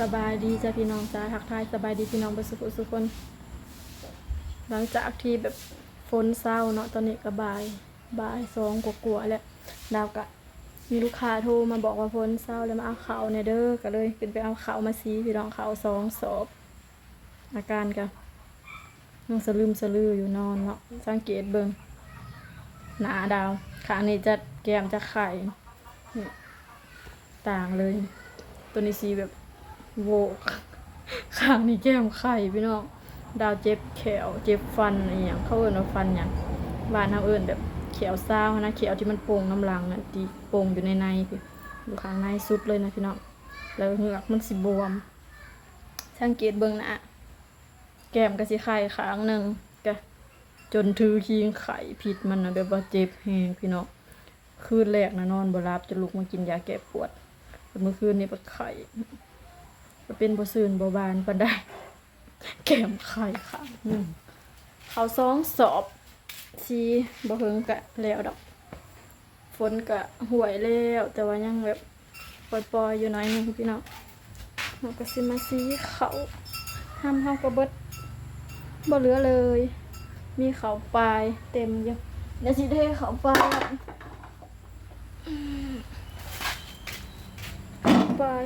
ສະບາຍດີຈ້າພີ່ນ້ອງຈ້າ ທັກທາຍສະບາຍດີພີ່ນ້ອງເບິດສູ່ຜູ້ສູ່ຄົນ. ຫຼັງຈາກທີ່ແບບຝົນເຊົາເນາະ ຕອນນີ້ກໍບ່າຍ ບ່າຍສອງກວ່າໆແລ້ວ ດາວກະມີລູກຄ້າໂທມາບອກວ່າຝົນເຊົາແລ້ວ ມາເອົາເຂົ້າແດ່ເດີ ກໍເລີຍຂຶ້ນໄປເອົາເຂົ້າມາສີພີ່ນ້ອງ ເຂົ້າສອງສອບ. ອາການກະຍັງສະລຶມສະລືຢູ່ ນອນເນາະ. ສັງເກດເບິ່ງໜ້າດາວ ຂ້າງນີ້ຈະແກ້ມຈະໄຂ້ ຕ່າງເລີຍ. ໂຕນີ້ສີແບບໂວກ ຂ້າງນີ້ແກ້ມໄຂ້ພີ່ນ້ອງ. ດາວເຈັບແຂ້ວ ເຈັບຟັນອີ່ຫຍັງ ເຂົາເອີ້ນວ່າຟັນຫຍັງ ບ້ານເຮົາເອີ້ນແບບແຂ້ວຊາວຫັ້ນນະ ແຂ້ວທີ່ມັນໂປ່ງນຳຫຼັງຫັ້ນ ທີ່ໂປ່ງຢູ່ໃນໃນພີ້ ຢູ່ຂ້າງໃນສຸດເລີຍນະພີ່ນ້ອງ. ແລ້ວເຫງືອກມັນຊິບວມ. ສັງເກດເບິ່ງໜ້າ ແກ້ມກໍຊິໄຂ້ຂ້າງໜຶ່ງ ກະຈົນຖືຄີງໄຂ້ ພິດມັນນະແບບວ່າເຈັບແຮງພີ່ນ້ອງ. ຄືນແລກນະນອນບໍ່ຫຼັບ ຈົນລຸກມາກິນຢາແກ້ປວດ ແລ້ວມື້ຄືນນີ້ບັດໄຂ້ ກໍເປັນບໍ່ຊື່ນບໍ່ບານປານໃດ ແກ້ມໄຂ້ຂ້າງໜຶ່ງ. ເຂົ້າສອງສອບ ສີບໍ່ເຫິງກະແລ້ວດອກ. ຝົນກະຫ້ວຍແລ້ວ ແຕ່ວ່າຍັງແບບປ່ອຍໆຢູ່ໜ້ອຍໜຶ່ງພີ່ນ້ອງ. ເຮົາກະຊິມາສີເຂົ້າ ຮຳເຮົາກະເບິດ ບໍ່ເຫຼືອເລີຍ ມີເຂົ້າປາຍເຕັມຢູ່. ດຽວຊິເທເຂົ້າປາຍ ປາຍ.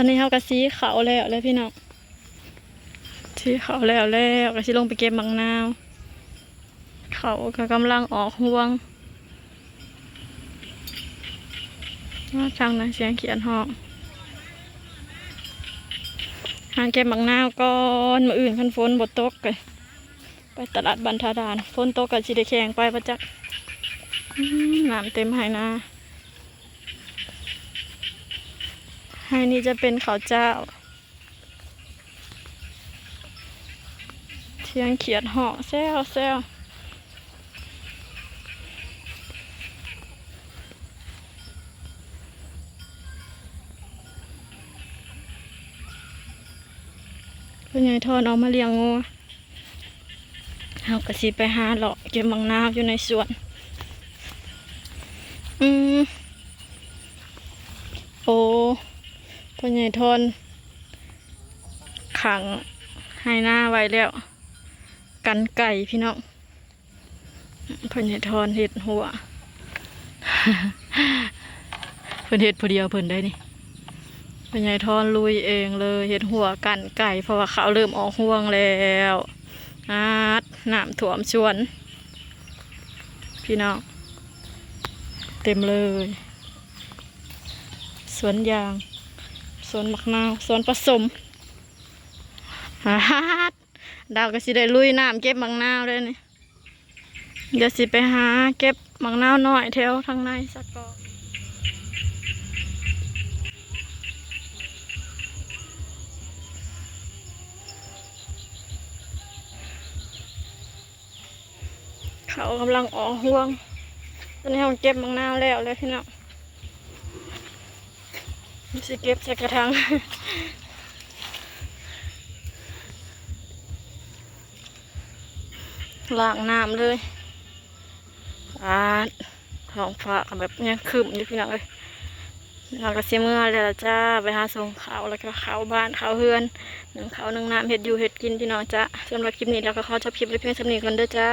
ຕອນນີ້ເຮົາກໍສີເຂົ້າແລ້ວແຫຼະພີ່ນ້ອງ ສີເຂົ້າແລ້ວແລ້ວ ກໍຊິລົງໄປເກັບໝາກນາວ. ເຂົ້າກໍກຳລັງອອກຮວງ. ມາທາງນັ້ນສຽງຂຽດຮ້ອງ. ຫາເກັບໝາກນາວກ່ອນ ມື້ອື່ນຄັນຝົນບໍ່ຕົກກໍໄປຕະຫຼາດບັນທາດານ ຝົນຕົກກໍຊິໄດ້ແຂ່ງໄປບໍ່ຈັກ. ອືມ ນ້ຳເຕັມໄຮ່ນາ. ໄຮ່ນີ້ຈະເປັນເຂົ້າຈ້າວ. ສຽງຂຽດຮ້ອງແຊວໆ. ພໍ່ໃຫຍ່ທອນອອກມາລ້ຽງງົວ. ເຮົາກໍຊິໄປຫາເລາະເກັບໝາກນາວຢູ່ໃນສວນ. ອືມ ໂອ້ ພໍ່ໃຫຍ່ທອນຂັງໄຮ່ນາໄວ້ແລ້ວ ກັນໄກ່ພີ່ນ້ອງ. ພໍ່ໃຫຍ່ທອນເຮັດຮົ້ວ ເພິ່ນເຮັດຜູ້ດຽວເພິ່ນໄດ໋ນີ້. ພໍ່ໃຫຍ່ທອນລຸຍເອງເລີຍ ເຮັດຮົ້ວກັນໄກ່ ເພາະວ່າເຂົາເລີ່ມອອກຮວງແລ້ວ. ອາດ ນ້ຳຖ້ວມສວນພີ່ນ້ອງ ເຕັມເລີຍ. ສວນຢາງ ສວນໝາກນາວ ສວນປະສົມ. ອາດ ດາວກໍຊິໄດ້ລຸຍນ້ຳເກັບໝາກນາວເດ້ນີ້. ດຽວຊິໄປຫາເກັບໝາກນາວນ້ອຍແຖວທາງໃນສາກ່ອນ. ເຂົາກຳລັງອອກຮວງ. ຕອນນີ້ເຮົາເກັບໝາກນາວແລ້ວແຫຼະພີ່ນ້ອງ. ຊິເກັບໃສ່ກະຖາງ ລ້າງນ້ຳເລີຍ. ອາດ ທ້ອງຟ້າກໍແບບຍັງຄຶ້ມຢູ່ພີ່ນ້ອງເອີຍ. ເຮົາກໍຊິເມືອແລ້ວລະຈ້າ ໄປຫາສົ່ງເຂົ້າ ແລ້ວກໍເຂົ້າບ້ານເຂົ້າເຮືອນ ໜຶ້ງເຂົ້າໜຶ້ງນ້ຳ ເຮັດຢູ່ເຮັດກິນພີ່ນ້ອງຈ້າ. ສຳລັບຄລິບນີ້ ເຮົາກໍຂໍຈົບຄລິບໄວ້ພຽງສ່ຳນີ້ກ່ອນເດີຈ້າ.